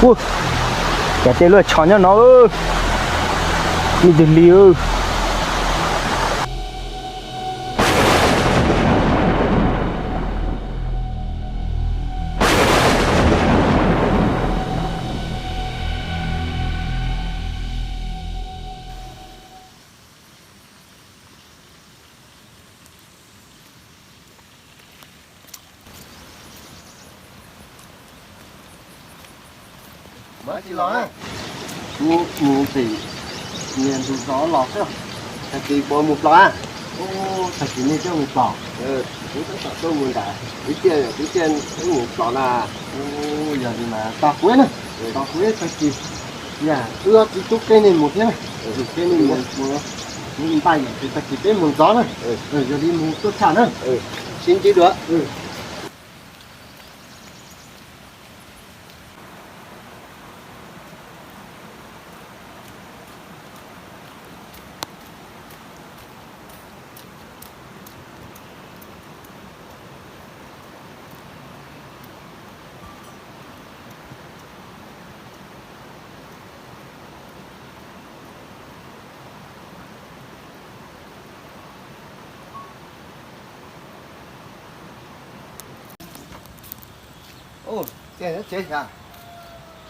Ua, cas tej lub tsho nyob no, me ntsis hli. Kuv mus tim niam ntug zos los xwb. Tag kis puas mus plos a? Tag kis nej coj mus plos? Kuv tab tom tuaj mus nram kwv tij, yog kwv tij peb mus plos na. Yog li mas tos kuv na, tos kuv tag kis. Yog wb ob txiv tub kev nej mus thiab na. Kev nej mus, mus npaj yom, ces tag kis peb mus ntxov na. Yog li mus tuaj tsham na. Sib ntsib dua.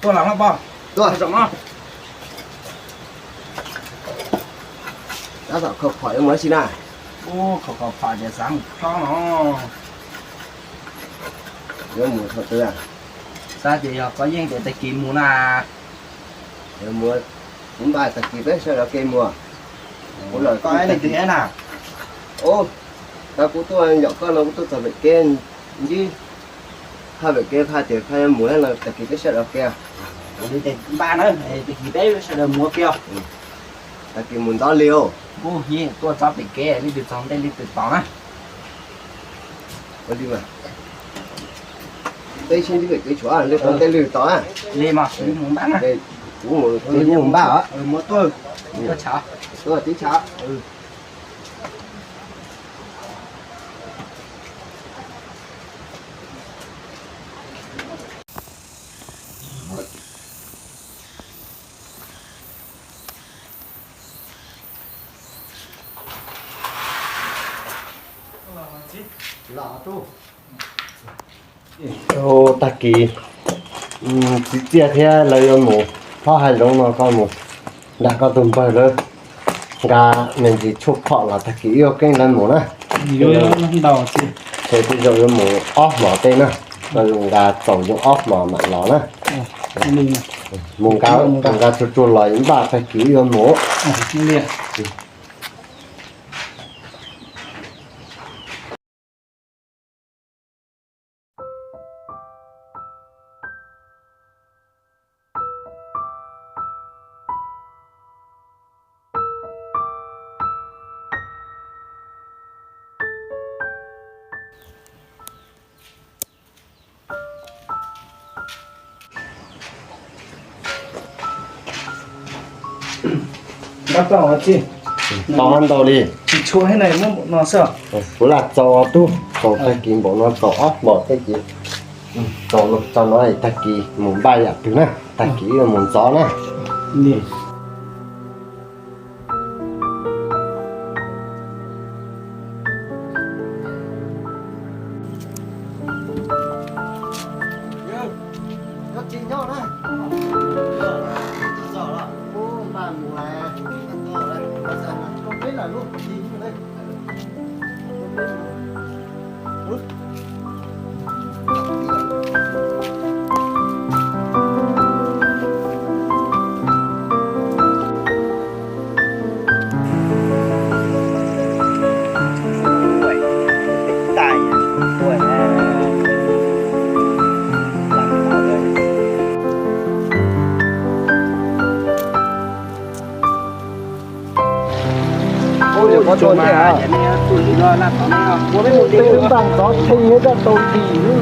Tuaj los pog, tuaj zaum no. Tab tom khaus phom yuav mus dab tsi na? Ub, khaus khaus phom ces xav mus plob no. Yuav mus thaum twg? Xav tias yog koj yeej tias tag kis mus na. Mus, kuv npaj tag kis peb sawv daws kev mus. Kuv los koj ib leeg twg na? Ub, thaum kuv tuaj yom koj no kuv tuaj txog pem kev ntsib Phaj pem kev, Phaj tias Phaj yuav mus no tag kis peb sawv daws kev. Ua li ces npaj na, tag kis peb sawv daws mus ua ke. Tag kis mus ntxov li os. Ub, yeej tuaj txog pem kev, leej twg txog ntej leej twg tos na. Ua li mas, peb sib ntsib pem kev tshuav, leej txog ntej leej tos na. Li mas kuv mus npaj na. Kuv mus, kuv mus npaj os. Mus tuaj, tuaj tsham, tuaj tib tsham. Tag kis txiv Txiaj thiab lawv yuav mus plob hav zoov no, koj mus nrog koj tus npawg lawv nqa me ntsis tshuaj phom los tag kis wb yuav keeb lawv mus na. Ces tej zaum yuav mus ob hmos tej na, koj nqa txaus zoo ob hmos mam los na. Mus nqa, nqa tsuag tsuag los npaj tag kis wb yuav mus. Tau ntau li. Kuv lam txaus tub, txaus tag kis npaum no, txaus ob hmos tej ces txaus no, tag kis mus npaj yam twg na, tag kis yuav mus ntxov na. Ua li ko tau nyiaj, ua peb mus npaj ntxov tshee thiab tau dim.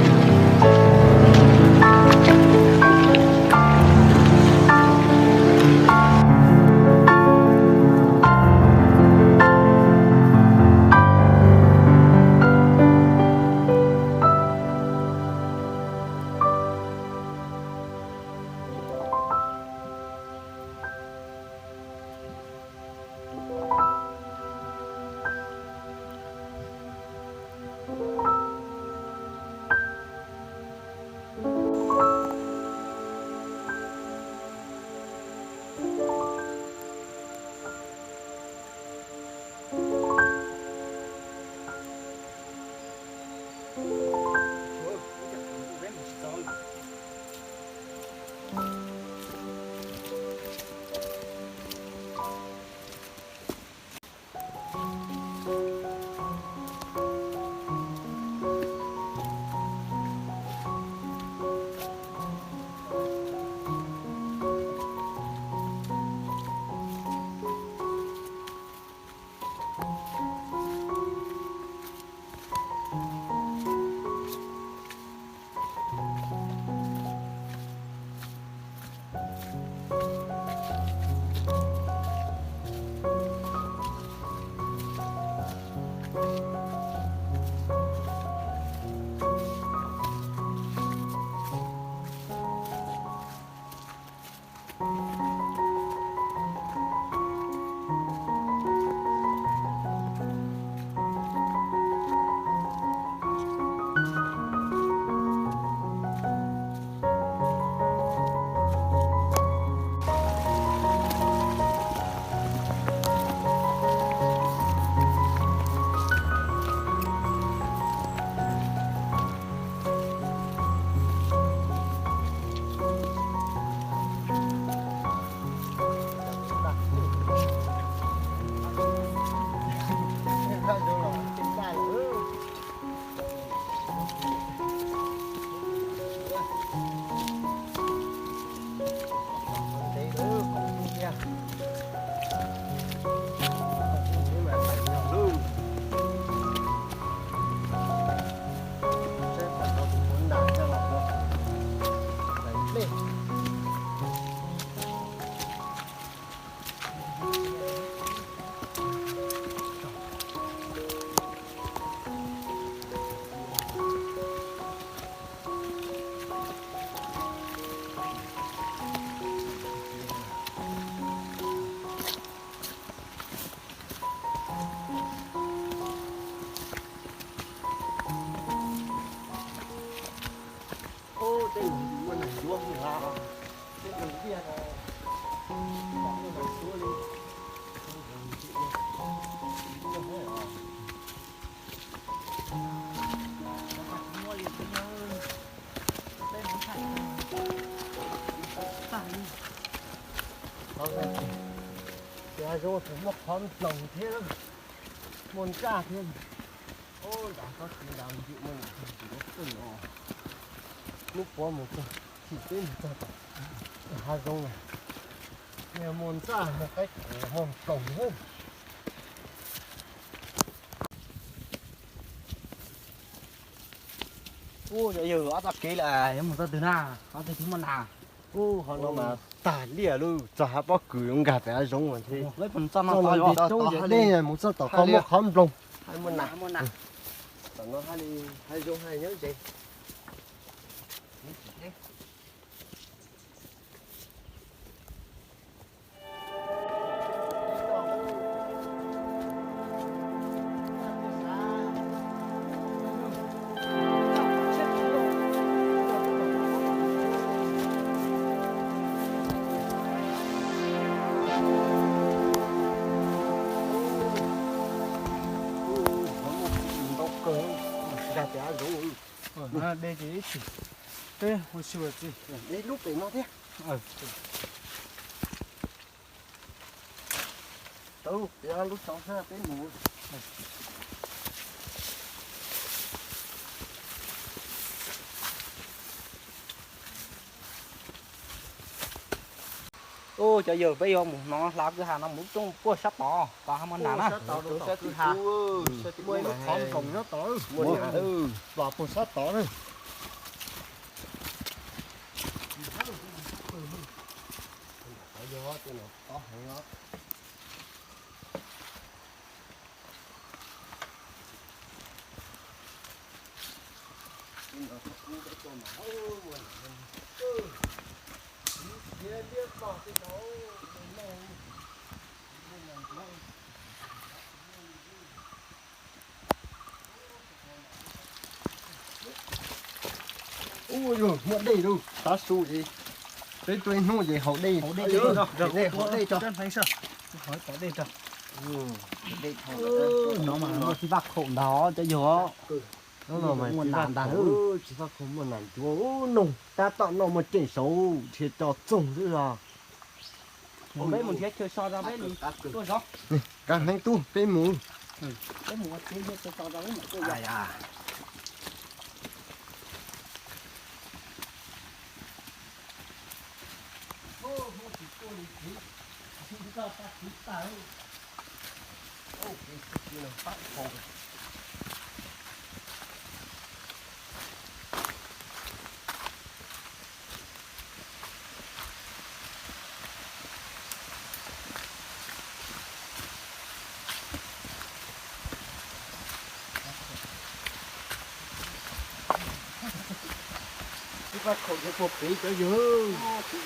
Hav zoov tseem muaj qhov nploos thiab, muaj nraj thiab. Ub, nram tsob txiv nrad ntsia muaj ntsis dab tsi os. Hnub puav mus txog, chim peb mus txog tom hav zoov na, muaj nraj, muaj qaib qus, muaj nploos thiab. Ub, cov yawg, ob txoj kev lawm, yuav mus txoj twg na? Qhov twg thiaj muaj nas? Ub, qhov no mas tag liaj lauj, txog hav pob kws yuav nkag pem hav zoov mas thiab. Txog no dej, mus txog tom koj muaj qhov nploos. Muaj nas, muaj nas. Tom no hav zoov haj nyob ze. Ntau kawg, nkag pem hav zoov. Dej ces ib chim peb ua si ua txiv. Dej lub pem no thiab. Tau, peb lub xyoo xwb peb mus. Ub, cov yawg, peb yuav mus hnov hla kwj ha no mus lub rooj puag sab tod, tod ho muaj nas na. Muaj ib lub qhov nploos nyob tod, pom puag sab tod na. Ub, muaj dej lauj, tav su ces peb tuaj ib hnub ces haus dej, haus dej tso. Dej tso. No mas muaj txiv faj khaum ntag cov yawg. Muaj nas ntag. Txiv faj khaum muaj nas ncuav, noog tab tom noj muaj ceem saud, nrhiav tso txoog xwb os. Peb mus nrhiav chaw so rau peb tuaj zov. Kaj hneev tub, peb mus. Peb mus ua tsev nrhiav chaw so rau peb mam tuaj zov. Txiv faj khaum ces puag pem cov yawg. Txiv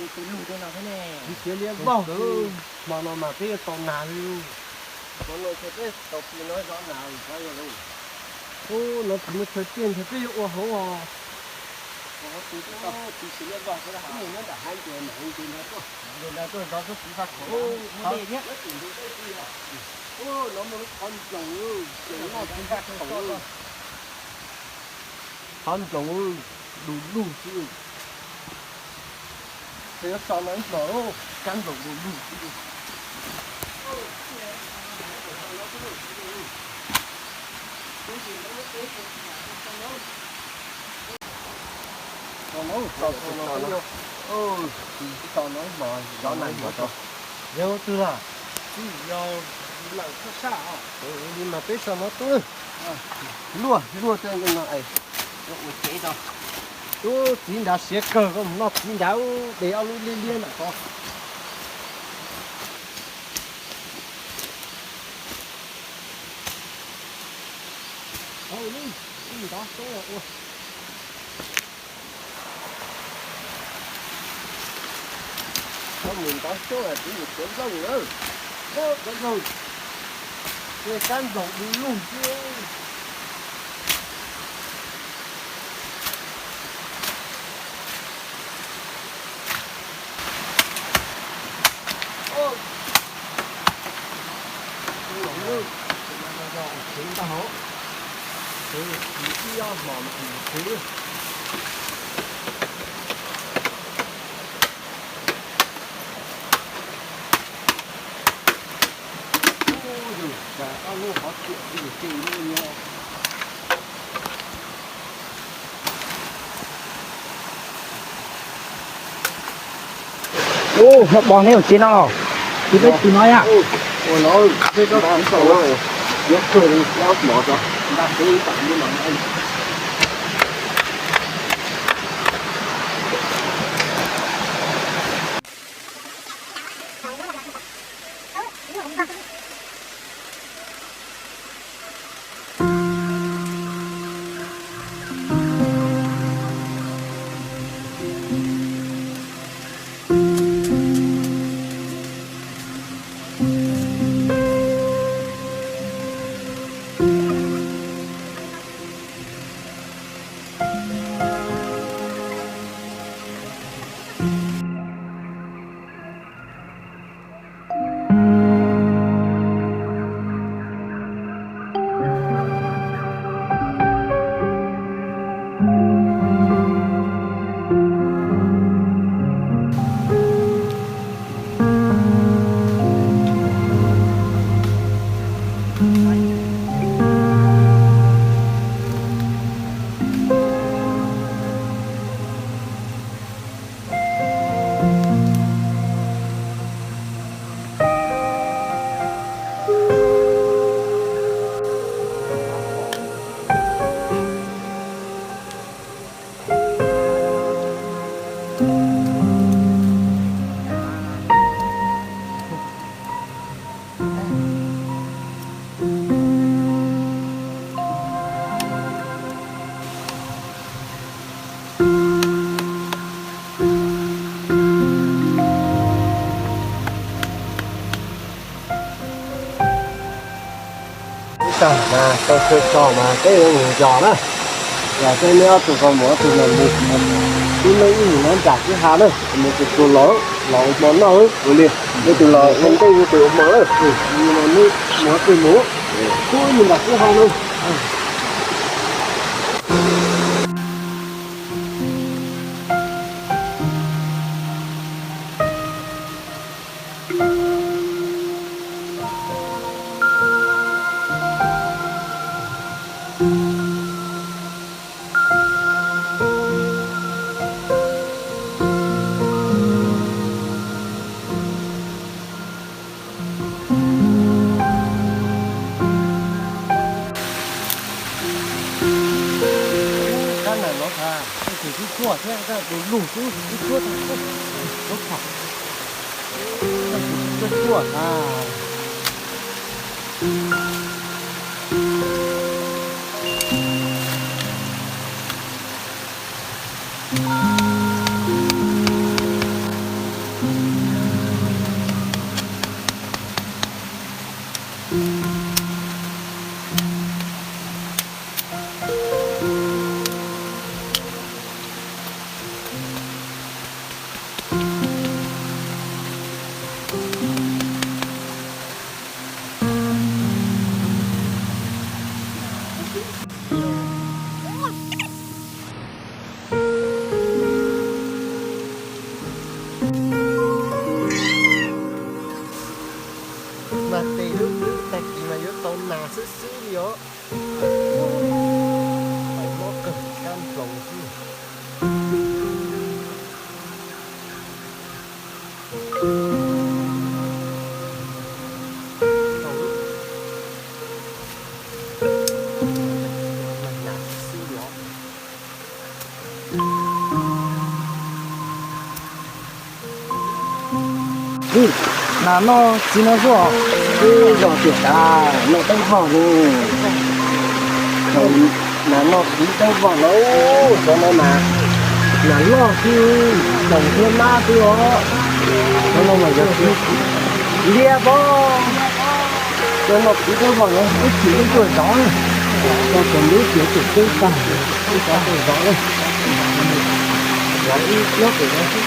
siav liab vog, hmo no mas peb yuav tau nas li. Hmo no ces peb tau plis no zov nas li cov yawg lauj. Ub, no tsis muaj chaw ciaj ntshe peb yuav ua hauv os. Txiv siav liab vog, nyob nram hav ncuav mam li nce ntawd tuaj, nce ntawd tuaj zov txiv faj khaum. Ub, dej thiab. Ub, no muaj lub qhov nploos, noj txiv faj khaum. Qhov nploos du lug xwb. Ces yuav so no ib hmos, kab nploos du lug xwb. So no, so no ib hmos, zov nas ncuav tso. Yog twg lawm? Yog lawm thaj sab os. Li mas peb so no tub. Luaj luaj tej no es ua tsev tso. Tub, txiv nrad siav kawg, koj mus noj txiv nrad, de ob lub liab liab ntawm ko. Ntov xyoob ua, koj mus ntov xyoob es kuv mus txiav nplooj na. Txiav nplooj, ces kab nploos du lug xwb. Ub, no pom neb ua tsi no los? Tus peb tus no yom. Ib tag mas tau sawv tso mas peb yuav mus zos na. Yog peb neb ob tug qhov muag ob tug los mus, tib neeg ib mus nyob nram kwj ha na, nws tus tus laus los ua hmo noj ua li, neb tus los ua ntej neb tus ua hmo na, neb mus ob tug mus, kuj ib mus nram kwj ha na. Qab nas no tas, tus tub tuaj thiab, tus lug tub tub tuaj tas, tub tuaj tas. Mas tes lub lub tag kis mas yuav tau nas xwb xwb li os. Tau mob kawg kab hloos xwb. Nas noj txiv no xwb os. Ib zog tias tas noj tawb vog li. Nas noj txiv tawb vog no, cov no mas nas loj xwb, txaus thiab nab xwb os. Cov no mas yog txiv liab pob. Cov no txiv tawb vog no ib chim ib tuaj zov na. Tau txog lub tiav tus tub tag, ib zov tuaj zov na. Lawv ib nyob pem no xwb.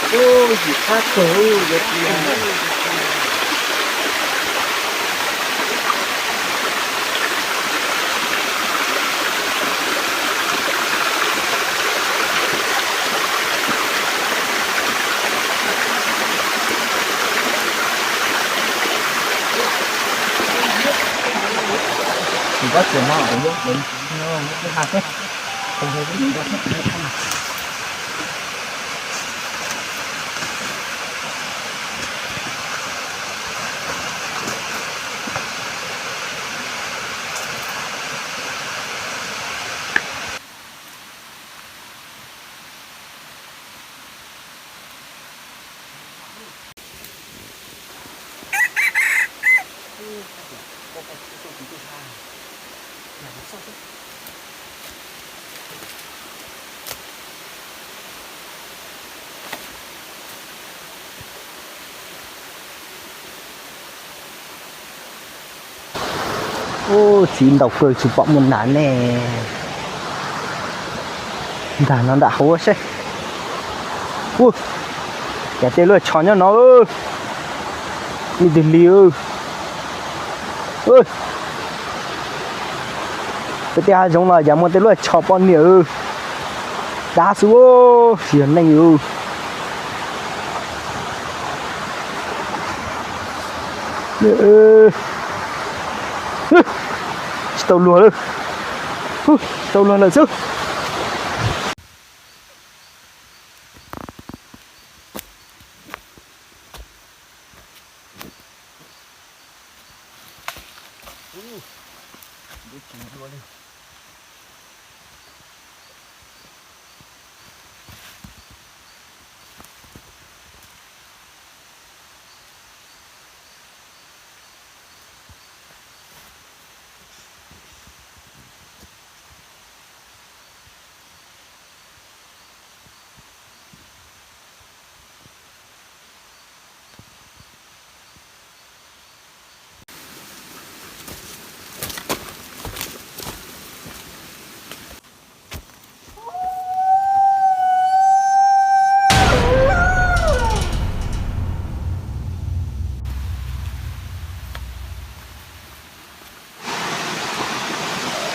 Ub, yim qab kawg ub, yuav tsis yog. Ub, txiv ntaus kawg tsis pom muaj nas ne. Ntag no nram hauv seb. Ub, cas tej lub tsho nyob no. Me ntws li. Peb tej hav zoov no cas muaj tej lub tsho poj niam. Dab xwb, tsis yog neeg. Tsis tau luag lawm. Tsis tau luag lawm xwb.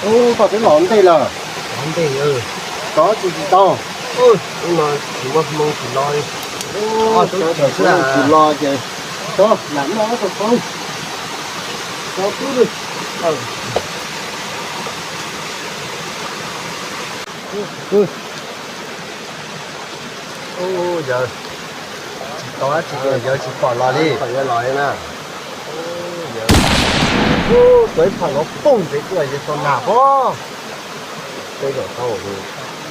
Ub, koj twb los ntej lawm. Los ntej, tsov tsis tsis tau. Ub, no tsis muaj hmoo tsis los li. Ub, tsov tsis los ces tsov lam noj ob tug qoob. Tsov twb li. Ub, yawg tsis tau dab tsi ces yawg tsis pom los li. Pom yawg los li na. Ub, tau ib phom los poob ntev tuaj ces tau nag pob. Tej zaum tau,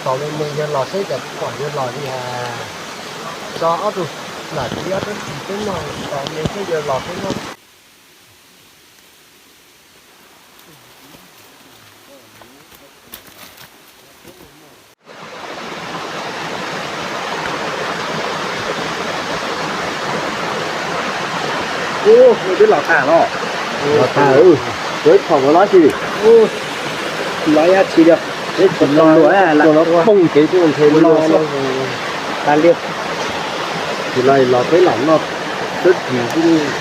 tau li mus yawg los seb cas pom yawg los li. Tso ob tug nam txiv ob tug txiv peb noj, tau mus seb yawg los peb noj. Ub, twb los tas los. Los tas, ua ib phom los tsis los, yog tsis los, peb tsis los, los poob kev tuaj ntshe los tas li. Tsis los los peb lam noj txob kis xwb.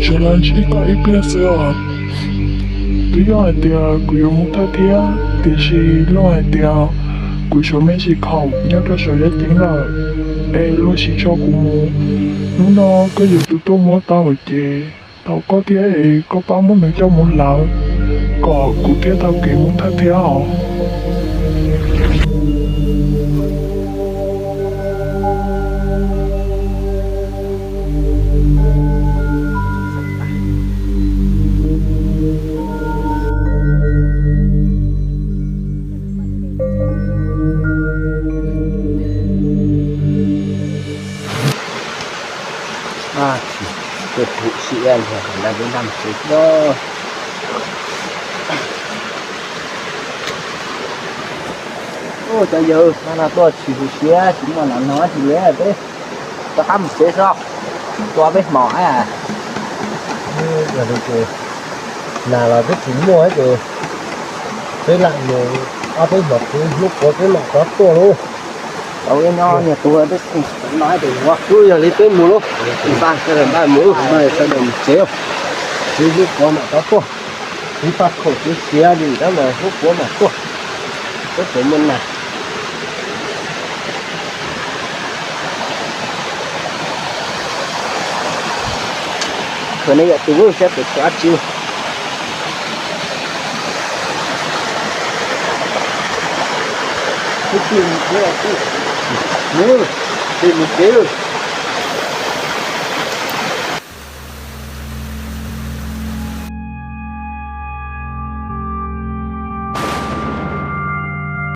Tsuas los ntsib koj ib pliag xwb os. Twb yog hais tias kuv yuav mus thawj thiab, tiam sis luag hais tias kuv tshuav me ntsis khoom nyob rau saum yaj ceeb lawm, es luag tsis tso kuv mus. Hnub no koj yog tus tuaj muab tau ces thov koj thiab es koj pab muab nws coj mus lawm, kom kuv thiaj tau kev mus thawj thiab os. Tus hum siab li lawv peb nraj tsev os. Cov yawg, no tuaj tsis hum siab tsis muaj nas no tsis li, peb rov qab mus tsev xwb, tua peb hmos. Yog li ces nas los twb tsis muaj ces peb lam mus ob peb hmos kuv hnub puav peb mam rov tuaj lauj. Tau, nyob niag tus no ces ua, yog li peb mus lauj, npaj sawv daws npaj mus lauj, sawv daws mus tsev, kuv hnub puav mam rov tuaj. Kuv paj khaum kuv siav li tab mas hnub puav mam tuaj, peb puas muaj nas. Khaws nej yam tus saib puas tshuav dab tsi. Mus tsev.